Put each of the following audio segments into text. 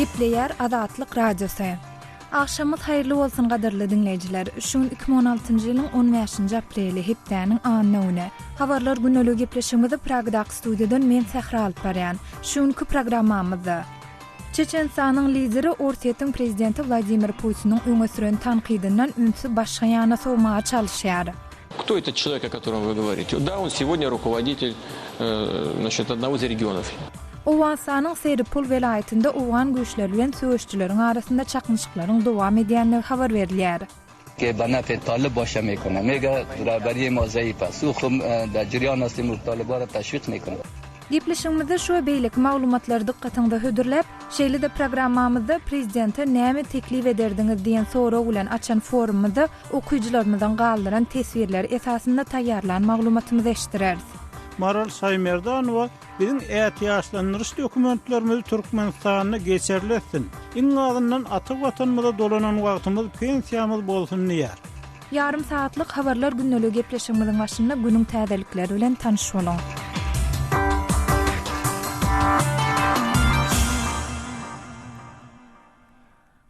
Gepleýär Azatlyk Radiosy. Agşamyňyz haýyrly bolsun gadyrly diňleýjiler. Şu gün 2016-njy ýylyň 15-nji apreli, hepdäniň anna güni. Habarlar gündeligi gepleşigimizi Pragadaky studiýadan men Sähra alyp barýan. Şu günki programmamyzda. Çeçenistanyň lideri Orsýetiň prezidenti Wladimir Putiniň öňe süren tankydyndan ünsi başga ýana sowmaga çalyşýar. Кто этот человек, о котором вы говорите? Да, он сегодня руководитель, значит, одного из регионов. Owganystanyň Seripul welaýatynda owgan güýçleri bilen söweşijileriň arasynda çaknyşyklaryň dowam edýändigi habar berilýär. Ke be nefê talib başe mekune. Mege rehberiyê ma zeyîf e. Sû xwe de ciryan hestîm û taliba re teşwîq nekune. Gepleşigimizde şu we beýleki maglumatlary dykgatyňyza hödürläp, şeýle-de programmamyzda Prezidente näme teklip ederdiňiz diýen sorag bilen açan forumymyzda okyjylarymyzyň galdyran teswirleri esasynda taýýarlan maglumatymyzy eşitdireris. Maral Şaýmerdanowa Biziň ätiýaçlandyryş dokumentlerimizi Türkmenistanda geçerli etsin. Iň azyndan ata Watanymyza dolanan wagtymyz pensiýamyz bolsun diýýär. Ýarym sagatlyk Habarlar gündeligi gepleşigimiziň başynda günüň täzelikleri bilen tanyş boluň.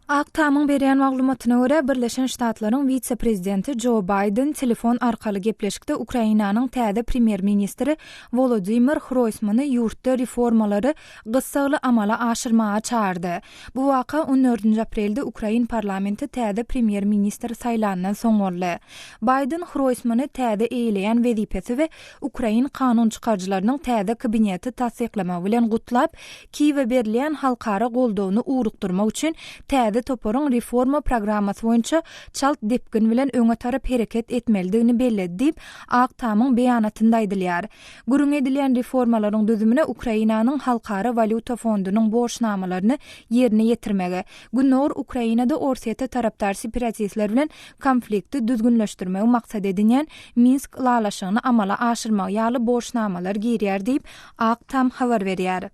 Ak Tamyň berýän maglumatyna görä, Birleşen Ştatlaryň wise-prezidenti Jo Baýden telefon arkaly gepleşikde Ukrainanyň täze premýer-ministri Wolodymyr Hroýsmany ýurtda reformalary gyssagly amala aşyrmaga çagyrdy. Bu waka on dördünji aprelde ukrain parlamenti täze premýer-ministri saýlandan soň boldy. Baýden Hroýsmany täze eýeleýän wezipesi we ukrain kanunçykaryjylarynyň täze kabineti tassyklamagy bilen gutlap, Kiýewe berilýän halkara goldawyny ugrukdyrmak üçin täze toparyň reforma programmasy boýunça çalt depgin bilen öňe tarap hereket etmelidigini belledi diýip, Ak Tamyň beýanatynda aýdylýar. Gürrüňi edilýän reformalaryň düzümine Ukrainanyň Halkara walýuta fondunyň borçnamalaryny ýerine ýetirmegi, Gündogar Ukrainada Orsýete tarapdar separatistler bilen konflikti düzgünleşdirmegi maksat edinýän Minsk ylalaşygyny amala aşyrmagy ýaly borçnamalar girýär diýip, Ak Tam habar berýär.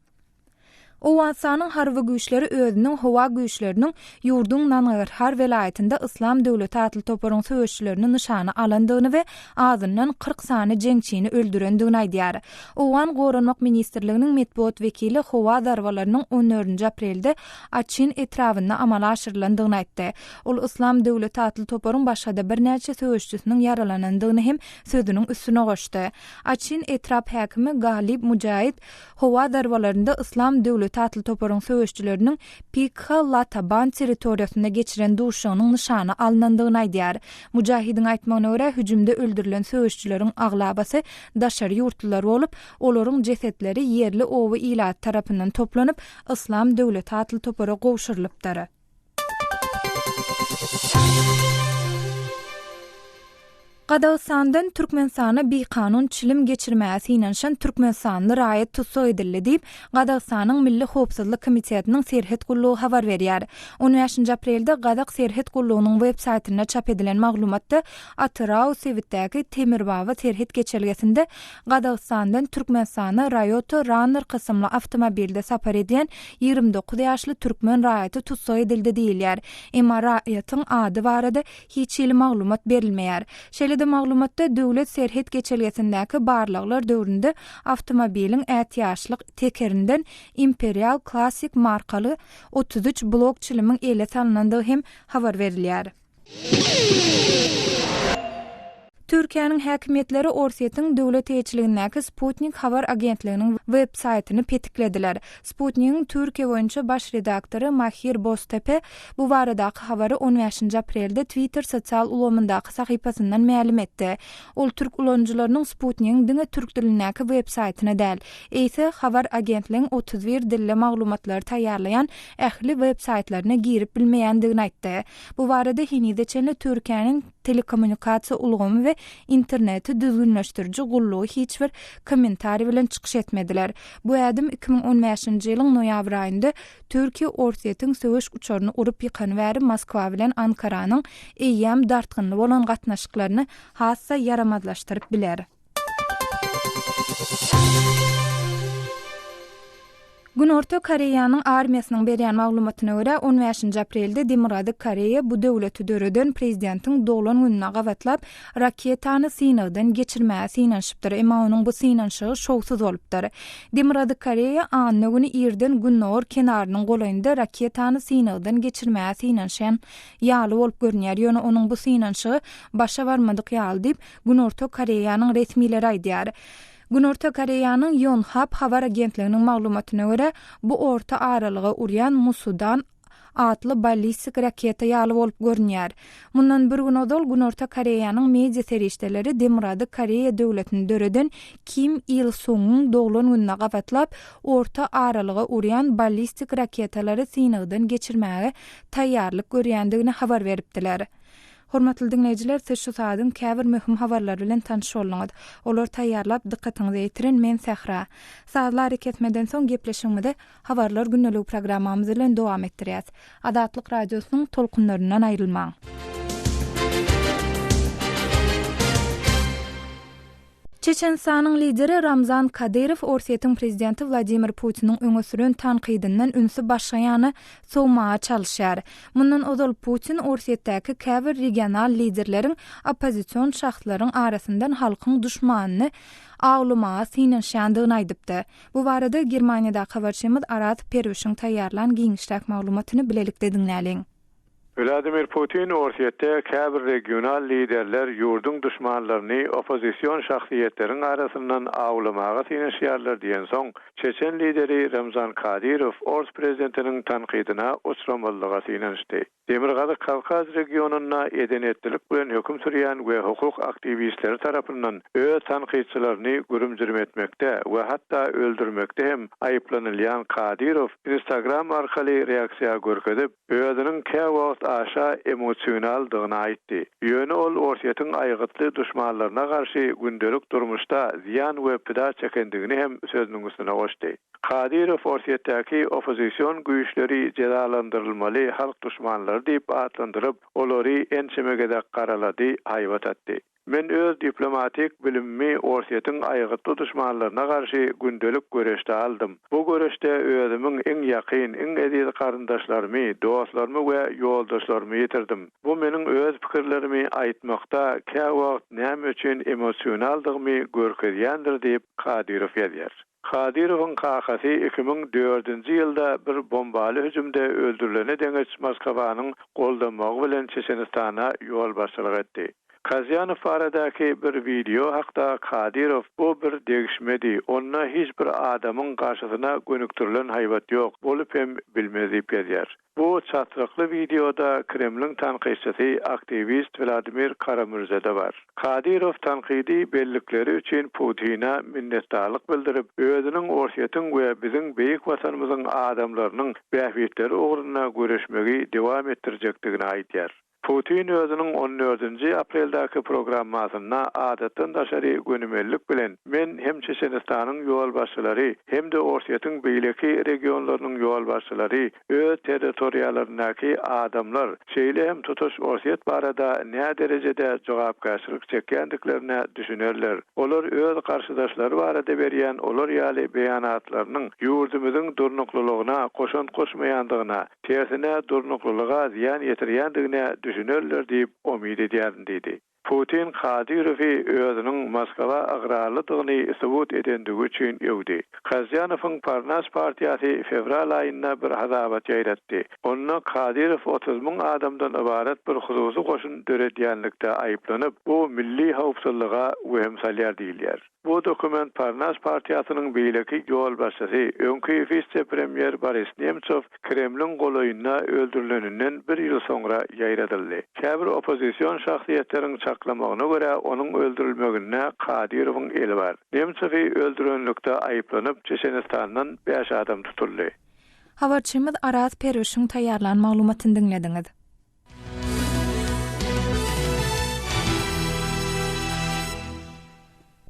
Owganystanyň harby güýçleri özüniň howa güýçleriniň ýurduň Nangarhar welaýatynda Yslam döwleti atly toparyň söweşçilerini nyşana alandygyny we azyndan 40 sany jeňçini öldürendigini aýdýar. Owgan Goranmak ministrliginiň metbugat wekili howa zarbalarynyň on dördünji aprelde Açin etrabynda amala aşyrylandygyny aýtdy. Ol Yslam döwleti atly toparyň başga-da birnäçe söweşçisiniň ýaralanandygyny hem sözüniň üstüne goşdy. Açin etrap häkimi Galib Mujaid howa zarbalarynda Yslam döwleti atly toparyň söweşçileriniň Pikha Lataban territoriýasynda geçiren duşuşygynyň nyşana alnandygyny aýdýar. Mujahidiň aýtmagyna görä, hüjümde öldürilen söweşçileriň aglabasy daşary ýurtlular bolup, olaryň jesetleri ýerli oba ilaty tarapyndan toplanyp, Yslam döwleti atly topara gowşurylypdyr. Gazagystandan Türkmenistana bikanun çilim geçirmäge synanyşan türkmenistanly raýat tussag edildi diýip, Gazagystanyň Milli howpsuzlyk komitetiniň serhet gullugy habar berýär. On bäşinji aprelde gazak serhet gullugynyň web saýtynda çap edilen maglumatda Atyrau sebitdäki Temirbaba serhet geçelgesinde Gazagystandan Türkmenistana Rayota Runner kysymly awtomobilde sapar edýän 29 ýaşly türkmen raýaty tussag edildi diýilýär. Emma raýatyň ady barada hiç hili maglumat berilmeýär. Şeýle-de maglumatda döwlet serhet geçelgesindäki barlaglar döwründe awtomobiliň ätiýaçlyk tekerinden Imperial Classic markaly 33 blok çilimiň ele salnandygy hem habar berilýär. Türkiýäniň häkimiýetleri Orsýetiň döwlet eýeçiligindäki Sputnik habar agentliginiň web saýtyny petiklediler. Sputnigiň Türkiýe boýunça baş redaktory Mahir Boztepe bu baradaky habary on bäşinji aprelde Twitter sosial ulgamyndaky sahypasyndan mälim etdi. Ol türk ulanyjylarynyň Sputnigiň diňe türk dilindäki web saýtyna däl, eýse habar agentligiň 31 dilde maglumatlary taýýarlaýan ähli web saýtlaryna girip bilmeýändigini aýtdy. Bu barada henize çenli Türkiýäniň telekommunikasiýa ulgamy we interneti düzgünleşdiriji gullugy hiç bir kommentariý bilen çykyş etmediler. Bu ädim 2015-nji ýylyň noýabr aýynda Türkiýe Orsýetiň söweş uçaryny urup ýykany bäri Moskwa bilen Ankaranyň eýýäm dartgynly bolan gatnaşyklaryny has-da ýaramazlaşdyryp biler. Günorta Koreýanyň armiýasynyň berýän maglumatyna görä, on bäşinji aprelde Demirgazyk Koreýa bu döwleti döreden prezidentiň doglan gününe gabatlap, raketany synagdan geçirmäge synanyşypdyr, emma onuň bu synanyşygy şowsuz bolupdyr. Demirgazyk Koreýa anna güni irden gündogar kenarynyň golaýynda raketany synagdan geçirmäge synanyşan ýaly bolup görünýär, ýöne onuň bu synanyşygy başa barmadyk ýaly diýip, Günorta Koreýanyň resmileri aýdýar. Günorta Koreýanyň Ýonhap habar agentliginiň maglumatyna görä, bu orta aralyga urýan Musudan atly ballistik raketa ýaly bolup görünýär. Mundan bir gün ozal Günorta Koreýanyň media serişdeleri Demirgazyk Koreýa döwletini döreden Kim Il Sungyň doglan gününe gabatlap, orta aralyga urýan ballistik raketalary synagdan geçirmäge taýýarlyk görýändigini habar beripdiler. Hormatly diňleýjiler, siz şu saadyň käbir möhüm habarlary bilen tanyş bolduňyz. Olary taýýarlap, dykgatyňyza ýetiren men Sähra. Sazly arakesmeden soň gepleşigimizi Habarlar gündeligi programmamyz bilen dowam etdirýäs. Azatlyk Radiosynyň tolkunlaryndan aýrylmaň! Çeçenistanyň lideri Ramzan Kadyrow Orsýetiň prezidenti Wladimir Putiniň öňe süren tankydyndan ünsi başga ýana sowmaga çalyşýar. Mundan ozal Putin Orsýetdäki käbir regional liderleriň oppozision şahslaryň arasyndan halkyň duşmanyny awlamaga synanyşýandygyny aýdypdy. Bu barada Germaniýadaky habarçymyz Araz Perwişiň taýýarlan giňişräk maglumatyny bilelikde diňläliň. Wladimir Putin Orsýetde käbir regional liderler ýurduň duşmanlaryny oppozision şahsyýetleriň arasyndan awlamaga synanyşýarlar diýensoň, çeçen lideri Ramzan Kadyrow ors prezidentiniň tankydyna uçramazlyga synanyşdy. Demirgazyk Kawkaz regionynda eden-etdilik bilen höküm sürýän we hukuk aktiwistleri tarapyndan öz tankytçylaryny gürüm-jürüm etmekde we hatda öldürmekde hem aýyplanylýan Kadyrow Instagram arkaly reaksiýa görkezip, özüniň käwagt aşa emosionaldygyny aýtdy. Ýöne ol Orsýetiň aýgytly duşmanlaryna garşy gündelik durmuşda zyýan we pida çekendigini hem sözüniň üstüne goşdy. Kadyrow Orsýetdäki oppozision güýçleri jezalandyrylmaly halk duşmanlary diýip atlandyryp, olary ençeme gezek garalady, haýbat atdy. Men öz diplomatik bilimimi Orsýetiň aýgytly duşmanlaryna garşy gündelik göreşde aldym. Bu göreşde özümiň iň ýakyn, iň eziz garyndaşlarymy, dostlarymy we ýoldaşlarymy ýitirdim. Bu meniň öz pikirlerimi aýtmakda käwagt näme üçin emosionaldygymy görkezýändir diýip, Kadyrow ýazýar. Kadyrowyň kakasy 2004-nji ýylda bir bombaly hüjümde öldürilene deňeç Moskwanyň goldamagy bilen Çeçenistana ýolbaşçylyk etdi. Kazýanow baradaky bir wideo hakda Kadyrow Bu bir degişmedi, onda hiç bir adamyň garşysyna gönükdirilen haýbat ýok, bolup hem bilmez diýip ýazýar. Bu çatrykly wideoda Kremliň tankytçysy, aktiwist Wladimir Kara-Mürzede bar. Kadyrow tankydy bellikleri üçin Putine minnetdarlyk bildirip, özüniň Orsýetiň we biziň beýik Watanymyzyň adamlarynyň bähbitleri ugrunda göreşmegi dowam etdirjekdigini aýdýar. Putin özüniň on dördünji apreldäki programmasynda adatdan daşary gönümellik bilen, Men hem Çeçenistanyň ýolbaşçylary, hem-de Orsýetiň beýleki regionlarynyň ýolbaşçylary öz territoriýalaryndaky adamlar, şeýle hem tutuş Orsýet barada näderejede jogapkärçilik çekýändiklerine düşünerler. Olar öz garşydaşlary barada berýän olar ýaly beýanatlarynyň ýurdumyzyň durnuklylygyna goşant goşmaýandygyna, tersine durnuklylyga zyýan ýetirýändigine düşünerler diýip umyt edýärin diýdi. Putin Kadyrowy özüniň Moskwa ygrarlydygyny subut edendigi üçin öwdi. Kazýanowyň Parnas partiýasy fewral aýynda bir hasabat ýaýratdy. Onda Kadyrow 30 müň adamdan ybarat bir hususy goşun döredýänlikde aýyplanyp, bu milli howpsuzlyga wehim salýar diýilýär. Bu dokument Parnas partiýasynyň beýleki ýolbaşçysy, öňki wise-premýer Boris Nemtsow Kremliň golaýynda öldürileninden bir ýyl soňra ýaýradyldy. Käbir oppozision şahsyýetleriň çaklamagyna görä, onuň öldürilmeginde Kadyrowyň eli bar. Nemtsowy öldürenlikde aýyplanyp, Çeçenistandan bäş adam tutuldy. Habarçymyz Araz Perwişiň taýýarlan maglumatyny diňlediňiz.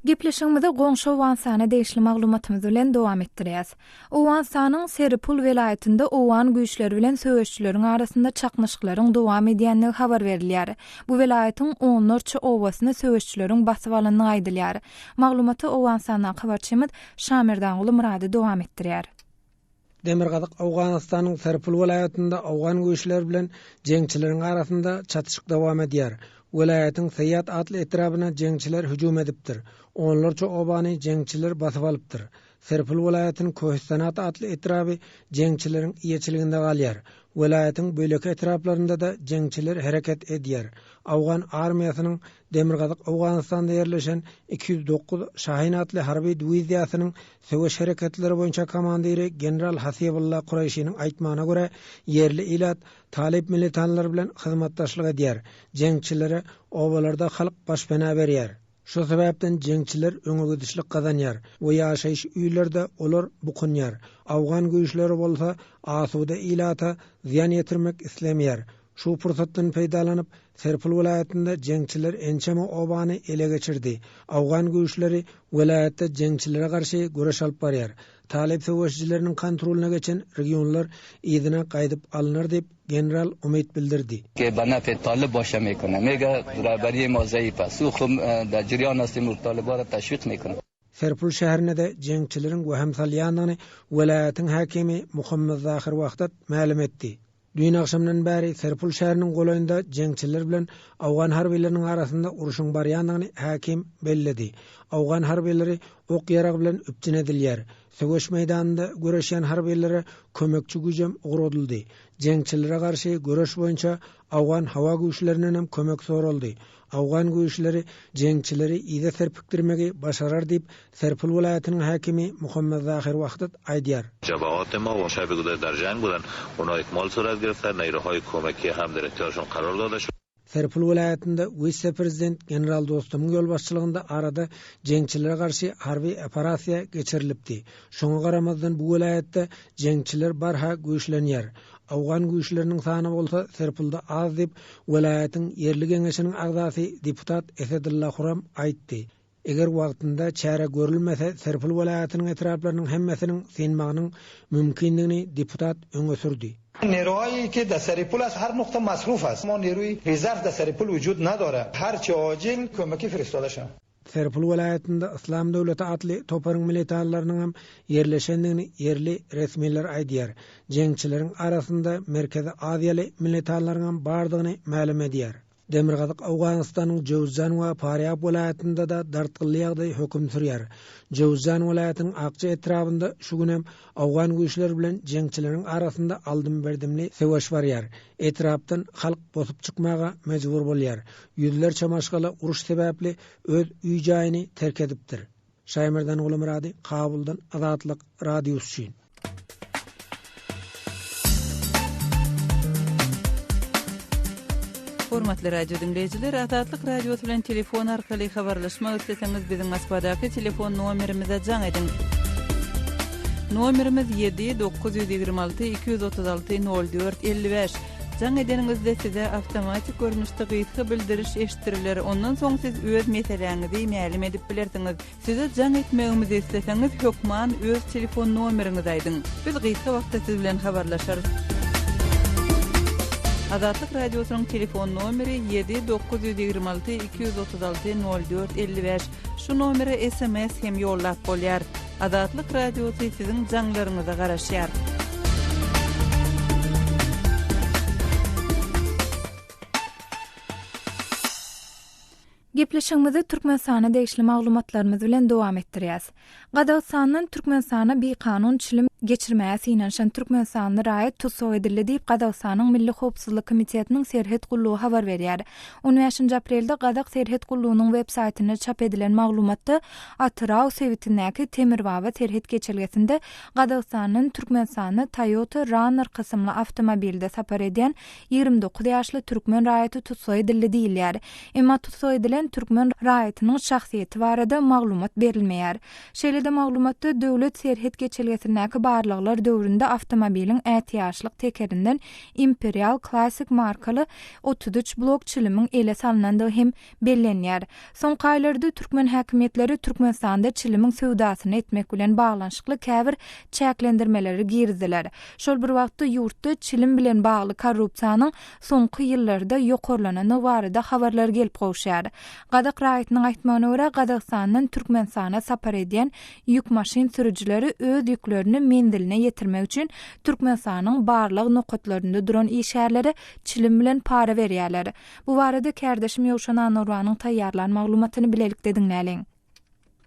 Gepleşigimizi goňşy Owganystana degişli maglumatymyz bilen dowam etdirýäs. Owganystanyň Seripul welaýatynda owgan güýçleri bilen söweşijileriň arasynda çaknyşyklaryň dowam edýändigi habar berilýär. Bu welaýatyň onlarça obasyny söweşijileriň basyp alandygy aýdylýar. Maglumaty Owganystandaky habarçymyz Şamerdanguly Myrady dowam etdirýär. Demirgazyk Owganystanyň Serpul welaýatynda owgan güýçleri bilen jeňçileriň arasynda çatyşyk dowam edýär. Welaýatyň Saýat atly etrabyna jeňçiler hüjüm edipdir. Onlarça obany jeňçiler basyp alypdyr. Serpul welaýatynyň Köhistanat atly etraby jeňçileriň eýeçiliginde galýar. Welaýatyň beýleki etraplarynda-da jeňçiler hereket edýär. Owgan armiýasynyň Demirgazyk Owganystanda ýerleşen 209 Şahin atly harby dwiziýasynyň söweş hereketleri boýunça komandiri general Hasibulla Kuraýşiniň aýtmagyna görä, ýerli ilat talyp militanlar bilen hyzmatdaşlyk edýär, jeňçilere obalarda halk başpena berýär. Şu sebäpden jeňçiler öňegidişlik gazanýar we ýaşaýyş öýlerde olar bukunýar. Awgan güýçleri bolsa asuda ilata zyýan ýetirmek islemeýär. Şu pursatdan peýdalanyp, Serpil welaýatynda jeňçiler ençeme obany ele geçirdi. Awgan güýçleri welaýatda jeňçilere garşy göreş alyp barýar. Talyp söweşijileriniň kontrolyna geçen regionlar yzyna gaýdyp alnar diýip, general umyt bildirdi. Ke be nefê talib başe mekune. Mege rehberiyê ma zeyîf e. Sû xwe de ciryan hestîm û taliba re teşwîq nekune. Serpul şäherinde-de jeňçileriň wehim salýandygyny welaýatyň häkimi Muhammet Zahir Wahdat mälim etdi. Düýn agşamdan bäri Serpul şäheriniň golaýynda jeňçiler bilen owgan harbylarynyň arasynda urşuň barýandygyny häkim belledi. Owgan harbylary ok-ýarag bilen üpjün edilýär. Söweş meýdanynda göreşýän harbylara kömekçi güýjem ugradyldy. Jeňçilere garşy göreş boýunça owgan howa güýçlerindenem kömek soraldy. Owgan güýçleri jeňçileri yza serpikdirmegi başarar diýip, Serpil welaýatynyň häkimi Muhammet Zahir Wahdat aýdýar. Jabahat ma we şabi gudar dar jang budan ona ikmal surat girifta neyruhay komeki ham der ihtiyorşon karar dode şod. Serpil welaýatynda wise-prezident general Dostumyň ýolbaşçylygynda arada jeňçilere garşy harby operasiýa geçirilipdi. Şoňa garamazdan bu welaýatda jeňçiler barha güýçlenýär. Owgan güýçleriniň sany bolsa Serpilde az diýip, welaýatyň ýerli geňeşiniň agzasy deputat Esedylla Huram aýtdy. Eger wagtynda çäre görülmese, Serpil welaýatynyň etraplarynyň hemmesiniň synmagynyň mümkindigini deputat öňe sürdi. Neruhayi ke dar Seripul ast har nuqta masruf ast. Ma neruyi rezerv dar Seripul vujud nadare. Har che acil komaki feristode shawad. Serpil welaýatynda Yslam döwleti atly toparyň militanlarynyň hem ýerleşendigini ýerli resmiler aýdýar. Jeňçileriň arasynda Merkezi Aziýaly militanlaryň hem bardygyny mälim edýär. Demirgazyk Owganystanyň Jöwüzjan we Farýab welaýatynda-da dartgynly ýagdaý höküm sürýär. Jöwüzjan welaýatynyň Akja etrabynda şu gün hem owgan güýçleri bilen jeňçileriň arasynda aldym-berdimli söweş barýar. Etrapdan halk bosup çykmaga mejbur bolýar. Ýüzlerçe maşgala uruş sebäpli öz öý-jaýyny terk edipdir. Şaýmerdan Gulumyrady, Kabuldan Azatlyk Radiosy üçin. Hormatly radio diňleýjiler, Azatlyk Radiosy bilen telefon arkaly habarlaşmak isleseňiz, biziň Moskwadaky telefon nomerimize jaň ediň. Nomerimiz 7 926 236 04 55. Jaň edeniňizde size awtomatik görnüşde gysga bildiriş eşitdiriler, ondan soň siz öz meseläňizi mälim edip bilersiňiz. Size jaň etmegimizi isleseňiz, hökman öz telefon nomeriňizi aýdyň. Biz gysga wagtda siz bilen habarlaşarys. Azatlyk Radiosynyň telefon nomeri ýedi 926 236 04 55. Şu nomere sms hem ýollap bolýar. Azatlyk Radiosy siziň jaňlaryňyza garaşýar. Gepleşigimizi Türkmenistana degişli maglumatlarymyz bilen dowam etdirýäs. Gazagystandan Türkmenistana bikanun çilim geçirmäge synanyşan türkmenistanly raýat tussag edildi diýip, Gazagystanyň Milli howpsuzlyk komitetiniň serhet gullugy habar berýär. On bäşinji aprelde gazak serhet gullugynyň web saýtynda çap edilen maglumatda Atyrau sebitindäki Temirbaba serhet geçelgesinde Gazagystandan Türkmenistana Toyota Runner kysymly awtomobilde sapar edýän 29 ýaşly türkmen raýaty tussag edildi diýilýär. Emma tussag edilen türkmen raýatynyň şahsyýeti barada maglumat berilmeýär. Şeýle-de maglumatda döwlet serhet geçelgesindäki barlaglar döwründe awtomobiliň ätiýaçlyk tekerinden Imperial Classic markaly 33 blok çilimiň ele salnandygy hem bellenýär. Soňky aýlarda türkmen häkimiýetleri Türkmenistanda çilimiň söwdasyny etmek bilen baglanyşykly käbir çäklendirmeleri girizdiler. Şol bir wagtda ýurtda çilim bilen bagly korrupsiýanyň soňky ýyllarda ýokarlanandygy barada habarlar gelip gowuşýar. Gazak raýatynyň aýtmagyna görä, Gazagystandan Türkmenistana sapar edýän ýük maşyn sürüjileri öz ýüklerini. menziline ýetirmek üçin Türkmenistanyň barlag nokatlarynda duran işgärlere çilim bilen para berýärler. Bu barada kärdeşim Ýowşan Annagurbanyň taýýarlan maglumatyny bilelikde diňläliň.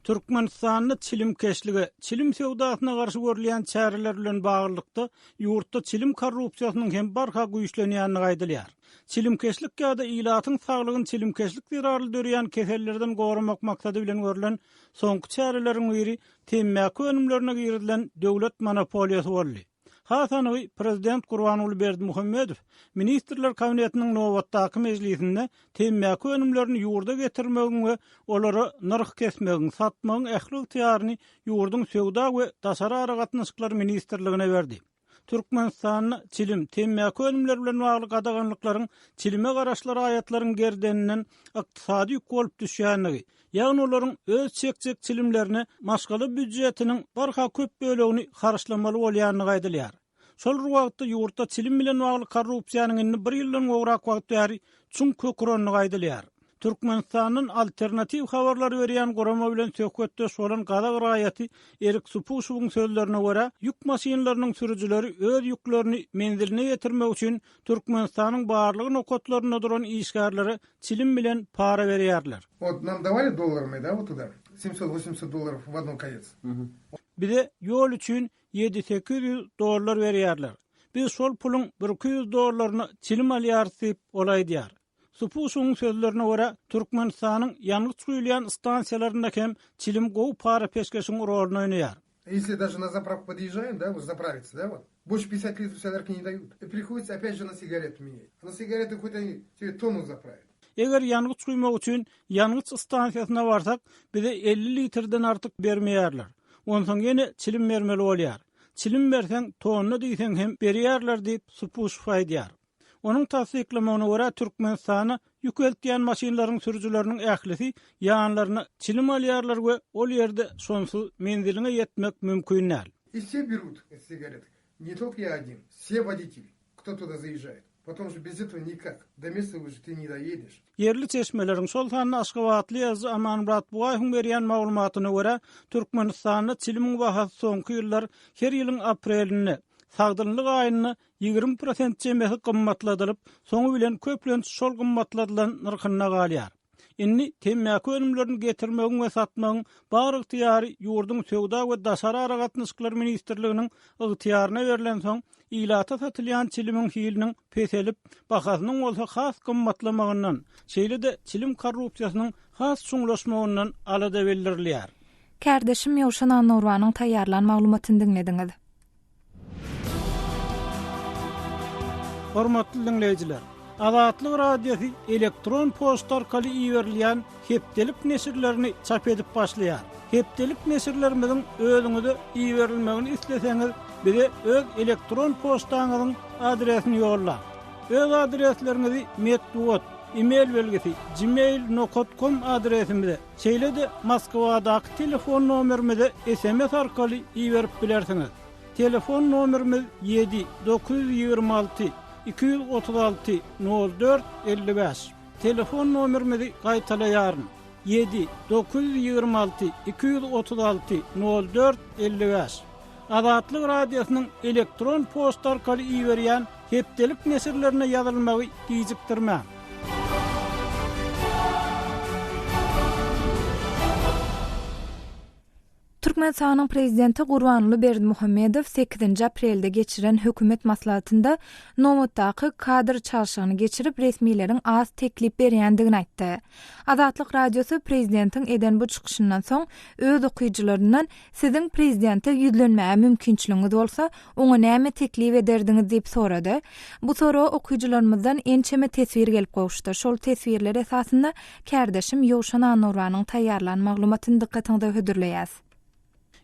Türkmenistanda çilimkeşlige, çilim söwdasyna garşy görülýän çäreler bilen baglylykda, ýurtda çilim korrupsiýasynyň hem barha güýçlenýändigi aýdylýar. Çilimkeşlik ýa-da ilatyň saglygyny çilimkeşlik zerarly döreýän kesellerden goramak maksady bilen görlen soňky çäreleriň biri temmäki önümlerine girizilen döwlet monopoliýasy boldy. Has anygy, prezident Gurbanguly Berdimuhamedow Ministrler Kabinetiniň nobatdaky mejlisinde temmäki önümlerini ýurda getirmegiň we olara nyrh kesmegiň, satmagyň ähli ygtyýaryny ýurduň Söwda we daşary aragatnaşyklar ministrligine berdi. Türkmenistanda çilim, temmäki önümleri bilen bagly gadaganlyklaryň çilime garaşly raýatlaryň gerdeninden ykdysady ýük bolup düşýändigi, ýagny olaryň öz çekjek çilimlerine maşgala býujetiniň barha köp bölegini harçlamaly bolýandygy aýdylýar. Şol bir wagtda, ýurtda çilim bilen bagly korrupsiýanyň indi bir ýyldan gowrak wagt bäri çuň kök urandygy aýdylýar. Türkmenistandan alternatiw habarlary berýän gurama bilen söhbetdeş bolan gazak raýaty Erik Supuşewiň sözlerine görä, ýük maşynlarynyň sürüjileri öz ýüklerini menziline ýetirmek üçin Türkmenistanyň barlag nokatlarynda duran işgärlere çilim bilen para berýärler. Wot nam dawali dollarmy da wot tuda semsot wosemsot dollarov w odnon konec. Bize ýol üçin ýedi- 800 dollar berýärler. Biz şol puluň birki ýüz dollaryna çilim alýarys diýip, ol aýdýar. Supuşuwyň sözlerine görä, Türkmenistanyň ýangyç guýulýan stansiýalarynda hem çilim gowy para-peşgeşiň roluny oýnaýar. Ýesli daže na zaprawku podýežžaem, da, wot zapravitsya, da, wot, bolşe 50 litrov solýarki ne daýut. I prihoditsya opýat že na sigarety menýat. A na sigarety hot oni tebe tonnu zapravýat. Eger ýangyç guýmak üçin ýangyç stansiýasyna barsak, bize 50 litrden artyk bermeýärler. Onsoň ýene çilim bermeli bolýar. Çilim berseň, tonna diýseň hem berýärler diýip, Supuşow aýdýar. Onuň tassyklamagyna görä, Türkmenistana ýük eltýän maşynlaryň sürüjileriniň ählisi ýanlaryna çilim alýarlar we ol ýerde şonsuz menziliňe ýetmek mümkin däl. I wse berut eti sigarety, ne tolko ýa odin, wse woditeli, kto tuda zaýežžaet, potom že bez etого nikak, do mesta uže ty ne doýedeş. Ýerli çeşmeleriň, şol sanda aşgabatly ýazyjy Amanmyrat Bugaýewiň berýän maglumatyna görä, Türkmenistanda çilimiň bahasy soňky ýyllar her ýylyň aprelinde, sagdynlyk aýynda 20 prosent çemesi gymmatladylyp, soňy bilen köplenç şol gymmatladylan nyrhynda galýar. Indi temmäki önümlerini getirmegiň we satmagyň bar ygtyýary ýurduň Söwda we daşary aragatnaşyklar ministrliginiň ygtyýaryna berlensoň, ilata satylýan çilimiň hiliniň peselip, bahasynyň bolsa has gymmatlamagyndan, şeýle-de çilim korrupsiýasynyň has çuňlaşmagyndan alada bildirilýär. Kärdeşim Ýowşan Annagurbanyň taýýarlan maglumatyny diňlediňiz. Hormatly diňleýjiler! Azatlyk Radiosy elektron poçta arkaly iberilýän hepdelik neşirlerini çap edip başlaýar. Hepdelik neşirlerimiziň özüňize iberilmegini isleseňiz, bize öz elektron poçtaňyzyň adresini ýollaň. Öz adresleriňizi metbugat, e-mail belgisi, gmail nokat kom adresimize, şeýle-de Moskwadaky telefon nomerimize sms arkaly iberip bilersiňiz. Telefon nomerimiz 7 926 236 04 55. Telefon nomerimizi gaýtalaýaryn, 7 926 236 04 55. Azatlyk Radiosynyň elektron poçta arkaly iberýän hepdelik neşirlerine ýazylmagy gijikdirmäň. Türkmenistanyň Prezidenti Gurbanguly Berdimuhamedow sekizinji aprelde geçiren hökümet maslahatynda nobatdaky kadr çalşygyny geçirip, resmileriň az teklip berýändigini aýtdy. Azatlyk Radiosy prezidentiň eden bu çykyşyndan soň öz okyjylaryndan Siziň prezidente ýüzlenmäge mümkinçiligiňiz bolsa, oňa näme teklip ederdiňiz diýip sorady. Bu soraga okyjylarymyzdan ençeme teswir gelip gowuşdy. Şol teswirler esasynda kärdeşim Ýowşan Annurbanyň taýýarlan maglumatyny dykgatyňyza hödürleýäs.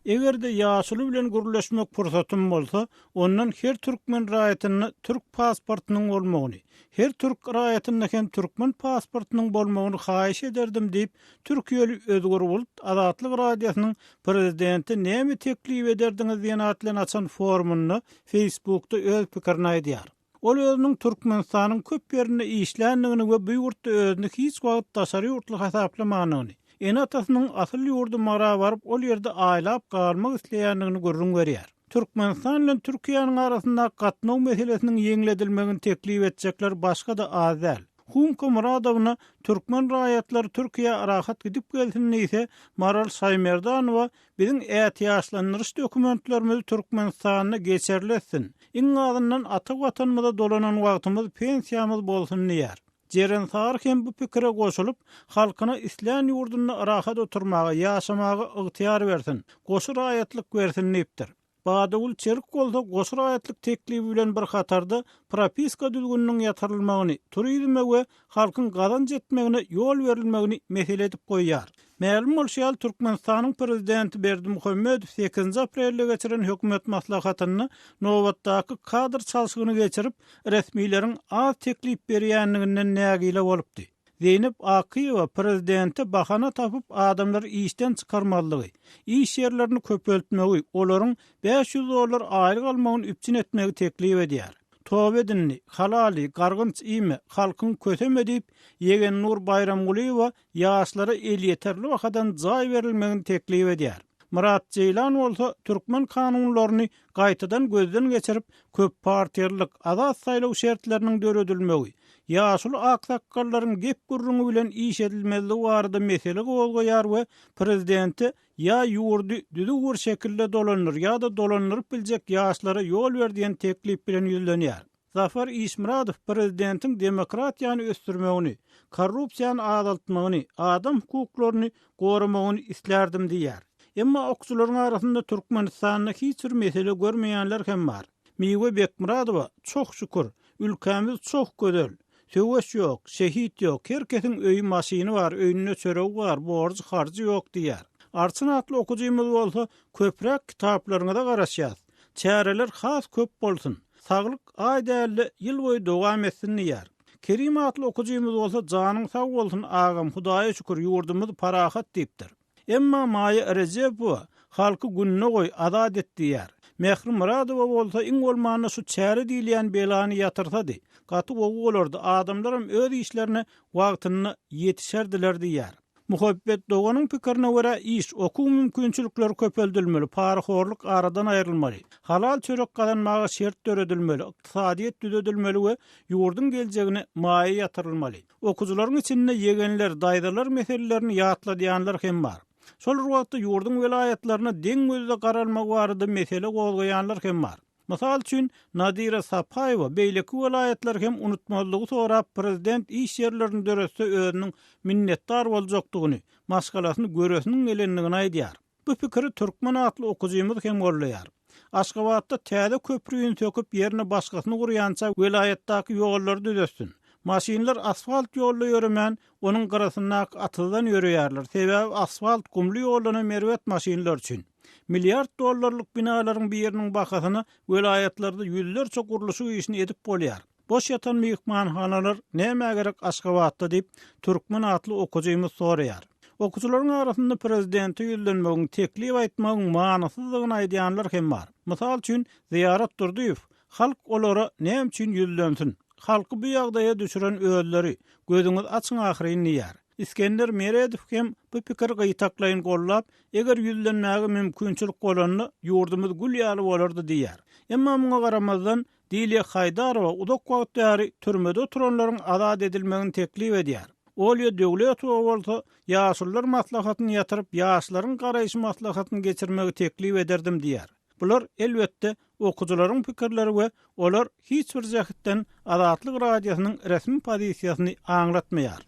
Eger-de ýaşuly bilen gürleşmek pursatym bolsa, ondan her türkmen raýatynda türk pasportynyň bolmagyny, her türk raýatynda hem türkmen pasportynyň bolmagyny haýyş ederdim diýip, Türkiýeli Özgür Bulut Azatlyk Radiosynyň Prezidente näme teklip ederdiňiz diýen at bilen açan forumynda Facebookda öz pikirini aýdýar. Ol özüniň Türkmenistanyň köp ýerinde işländigini we bu ýurtda özüni hiç wagt daşary ýurtly hasaplamandygyny, ene-atasynyň asyl ýurdy Mara baryp ol ýerde aýlap galmak isleýändigini gürrüň berýär. Türkmenistan bilen Türkiýäniň arasyndaky gatnaw meselesiniň ýeňledilmegini teklip etjekler başga-da az däl. Humka Myradowna türkmen raýatlary Türkiýä rahat gidip gelsin diýse, Maral Şaýmerdanowa biziň ätiýaçlandyryş dokumentlerimizi Türkmenistanda geçerli etsin, iň azyndan ata Watanymyza dolanan wagtymyz pensiýamyz bolsun diýýär. Jeren Sary hem bu pikire goşulyp, halkyna islän ýurdunda rahat oturmaga, ýaşamaga ygtyýar bersin, goşy raýatlyk bersin diýipdir. Badagül Çelik bolsa goşy raýatlyk teklibi bilen bir hatarda propiska düzgüniniň ýatyrylmagyny, turizme we halkyň gazanç etmegine ýol berilmegini mesele edip goýýar. Mälim bolşy ýaly, Türkmenistanyň Prezidenti Berdimuhamedow sekizinji aprelde geçiren hökümet maslahatynda nobatdaky kadr çalşygyny geçirip, resmileriň az teklip berýändiginden nägile bolupdy. Zeýnep Akyýewa prezidente bahana tapyp adamlary işden çykarmazlygy, iş ýerlerini köpeltmegi, olaryň 500 dollar aýlyk almagyny üpjün etmegi teklip edýär. Toba et indi, halaly, gargynç iýme, halkyňy köseme diýip, Ýegennur Baýramgulyýewa ýaşlara elýeterli bahadan jaý berilmegini teklip edýär. Myrat Jeýlan bolsa türkmen kanunlaryny gaýtadan gözden geçirip, köppartiýalylyk, azat saýlaw şertleriniň döredilmegi, ýaşuly aksakgallaryň gep-gürrüňi bilen iş edilmezligi barada mesele gozgaýar we prezidente ýa ýurdy düzüw bir şekilde dolandyr ýa-da dolandyryp biljek ýaşlara ýol ber diýen teklip bilen ýüzlenýär. Zafar Işmyradow prezidentiň demokratiýany ösdürmegini, korrupsiýany azaltmagyny, adam hukuklaryny goramagyny islärdim diýýär. Emma okyjylaryň arasynda Türkmenistanda hiç bir mesele görmeýänler hem bar. Miwe Bekmyradowa, Çoh şükür, ülkämiz çoh gözel. Söweş ýok, şehit ýok, her kesiň öýi maşyny bar, öýünde çöregi bar, borjy harjy ýok diýýär. Arçyn atly okyjymyz bolsa, Köpräk kitaplaryňyza garaşýas. Çäreler has köp bolsun. Saglyk aý dälde ýyl boýy dowam etsin diýýär. Kerim atly okyjymyz bolsa janyň sag bolsun agam hudaýa şükür ýurdumyz parahat diýipdir. Emma Maýa Rejepowa halky gününe goý azat et diýýär. Mähri Myradowa bolsa iň bolmanda şu çäre diýilýän belany ýatyrsady gaty gowy bolardy adamlaram öz işlerine wagtynda ýetişerdiler diýýär. Muhabbet doganyň pikirine görä, iş, okuw mümkinçilikleri köpeldilmeli, parahorluk aradan aýrylmaly, halal çörek gazanmaga şert döredilmeli, ykdysadyýet düzedilmeli we ýurduň geljegine maýa ýatyrylmaly. Okyjylaryň içinde ýegenler, daýzalar meselelerini ýatladýanlar hem bar. Şol bir wagtda ýurduň welaýatlaryna deň gözde garalmagy barada mesele gozgaýanlar hem bar. Mysal üçin, Nadira Sapaýewa beýleki welaýatlary hem unutmazlygy sorap, prezident iş ýerlerini döretse özüniň minnetdar boljakdygyny, maşgalasyny göresiniň gelendigini aýdýar. Bu pikiri Türkmen atly okyjymyz hem goldaýar. Aşgabatda täze köprüni söküp, ýerine başgasyny gurýança welaýatdaky ýollary düzetsin. Maşynlar asfalt ýolda ýöremän, onuň gyrasyndaky atyzdan ýöreýärler, sebäbi asfalt gumly ýoldanam erbet maşynlar üçin. Milliard dollarlyk binalaryň biriniň bahasyna welaýatlarda ýüzlerçe gurluşyk işini edip bolýar. Boş ýatan myhmanhanalar nämä gerek Aşgabatda diýip, Türkmen atly okyjymyz soraýar. Okyjylaryň arasynda prezidente ýüzlenmegiň, teklip aýtmagyň manysyzdygyny aýdýanlar hem bar. Mysal üçin, Zyýarat Durdyýew, Halk olara näme üçin ýüzlensin? Halky bu ýagdaýa düşüren özleri. Gözüňizi açyň ahyryn diýýär. Isgender Meredow hem bu pikiri gytaklaýyn gollap, eger ýüzlenmäge mümkinçilik bolanda, ýurdumyz gül ýaly bolardy diýýär. Emma muňa garamazdan, Dilýa Haýdarowa uzak wagt bäri türmede oturanlaryň azat edilmegini teklip edýär. Olýa Döwletowa bolsa, Ýaşulular maslahatyny ýatyryp, ýaşlaryň garaýşy maslahatyny geçirmegi teklip ederdim diýýär. Bular, elbetde, okyjylaryň pikirleri we olar hiç bir jähtden Azatlyk Radiosynyň resmi pozisiýasyny aňlatmaýar.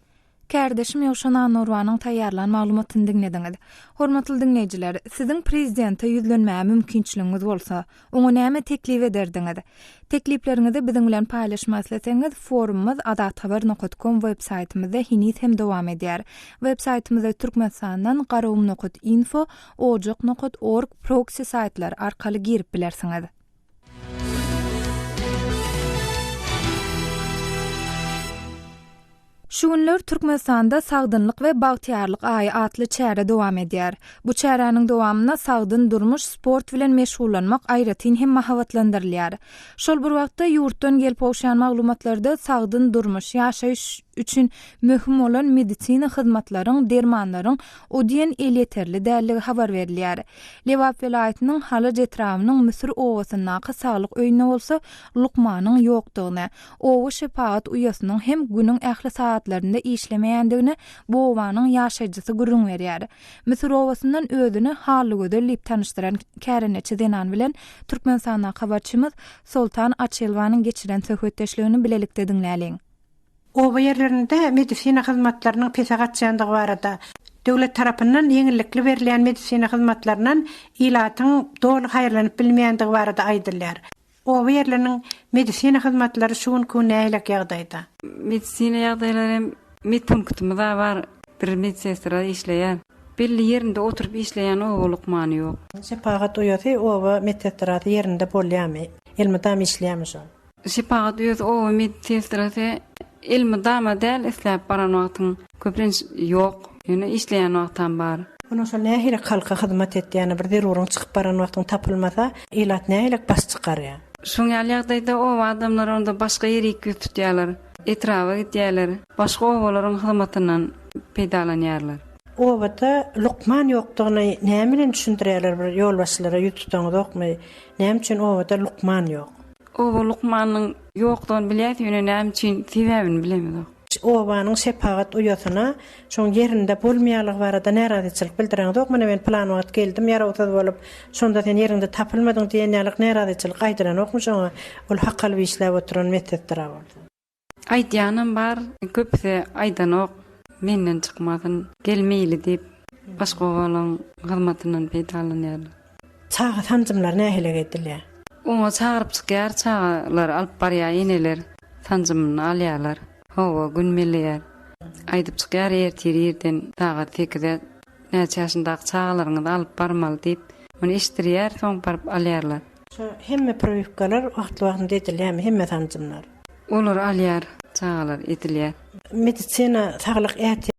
Kärdeşim Ýowşan Annagurbanyň taýýarlan maglumatyny diňlediňiz. Hormatly diňleýjiler, siziň prezidente ýüzlenmäge mümkinçiligiňiz bolsa, oňa näme teklip ederdiňiz? Teklipleriňizi biziň bilen paýlaşmak isleseňiz, forumymyz azathabar nokat kom web saýtymyzda heniz hem dowam edýär. Web saýtymyza Türkmenistandan garagum nokat info, ojak nokat org proksi saýtlary arkaly girip bilersiňiz. Şu günler Türkmenistanda Sagdynlyk we bagtyýarlyk aýy atly çäre dowam edýär. Bu çäräniň dowamynda sagdyn durmuş, sport bilen meşgullanmak aýratyn hem mahabatlandyrylýar. Şol bir wagtda, ýurtdan gelip gowşýan maglumatlarda sagdyn durmuş, ýaşaýyş. üçin möhüm bolan medisina hyzmatlaryň, dermanlaryň o diýen elýeterli däldigi habar berilýär. Lebap welaýatynyň Halaç etrabynyň Müsür obasyndaky saglyk öýünde bolsa lukmanyň ýokdugyny, oba şepagat uýasynyň hem günüň ähli sagatlarynda işlemeýändigini bu obanyň ýaşaýjysy gürrüň berýär. Müsür obasyndan özüni Hallygözel diýip tanyşdyran kärendeçi zenan bilen Türkmenistandaky habarçymyz Soltan Açylowanyň geçiren söhbetdeşligini bilelikde diňläliň. Oba ýerlerinde medisina hyzmatlarynyň pese gaçýandygy barada, döwlet tarapyndan ýeňillikli berilýän medisina hyzmatlaryndan ilatyň doly haýyrlanyp bilmeýändigi barada aýdylýar. Oba ýerleriniň medisina hyzmatlary şu günki gün nähilek ýagdaýda? Medisina ýagdaýlary hem medpunktymyz-a bar, bir medsestra işleýär. Belli ýerinde oturyp işleýän oba lukmany ýok. Şepagat uýasy oba medsestrasy ýerinde bolýarmy? Elmydam işleýärmi şol? Şepagat uýasy oba medsestrasy elmydama däl isläp baran wagtyň köplenç ýok. Ýöne işleýän wagtam bar. Onuň şol nähili halka hyzmat etýäni bir zeruryň çykyp baran wagtyň tapylmasa ilat nähili baş çykarýar. Şoň ýaly ýagdaýda oba adamlary onda başga ýerik ýüz tutýarlar. Etraba gidýärler. Başga obalaryň hyzmatyndan peýdalanýarlar. Obada lukman ýokdugyny näme bilen düşündirýärler bir ýolbaşçylara ýüz tutaňyzokmy? Näme üçin obada lukman ýok? Oba lukmanynyň ýokdugyny bilýäs, ýöne näme üçin sebäbini bilemizok. Obanyň şepagat uýasyna şoň ýerinde bolmaýanlygy barada närazyçylyk bildireňizok, mine men pylan wagt geldim ýarawsyz bolup, şonda sen ýeriňde tapylmadyň diýen ýalyk närazyçylyk aýdylanokmy şoňa, ol hak alyp işläp oturan medsestra bolsa. Aýdýanam bar, köpüsi aýdanok, menden çykmasyn, gelmeýli diýip, başga obalaň hyzmatyndan peýdalanýarlar. Çaga sanjymlary nähili edilýär? Oňa çagyryp çykýar, çagalary alyp barýar eneler, sanjymyny alýarlar. Hawa, gün belleýär. Aýdyp çykýar, ertir irden sagat sekize näçe ýaşyndaky çagalaryňyzy alyp barmaly diýip, ony eşitdirýär, soň baryp alýarlar. Şu hemme priwiwkalar wagtly-wagtynda edilýärmi, hemme sanjymlar? Olar alýar, çagalar edilýär. Medisina saglyk ätiýaç.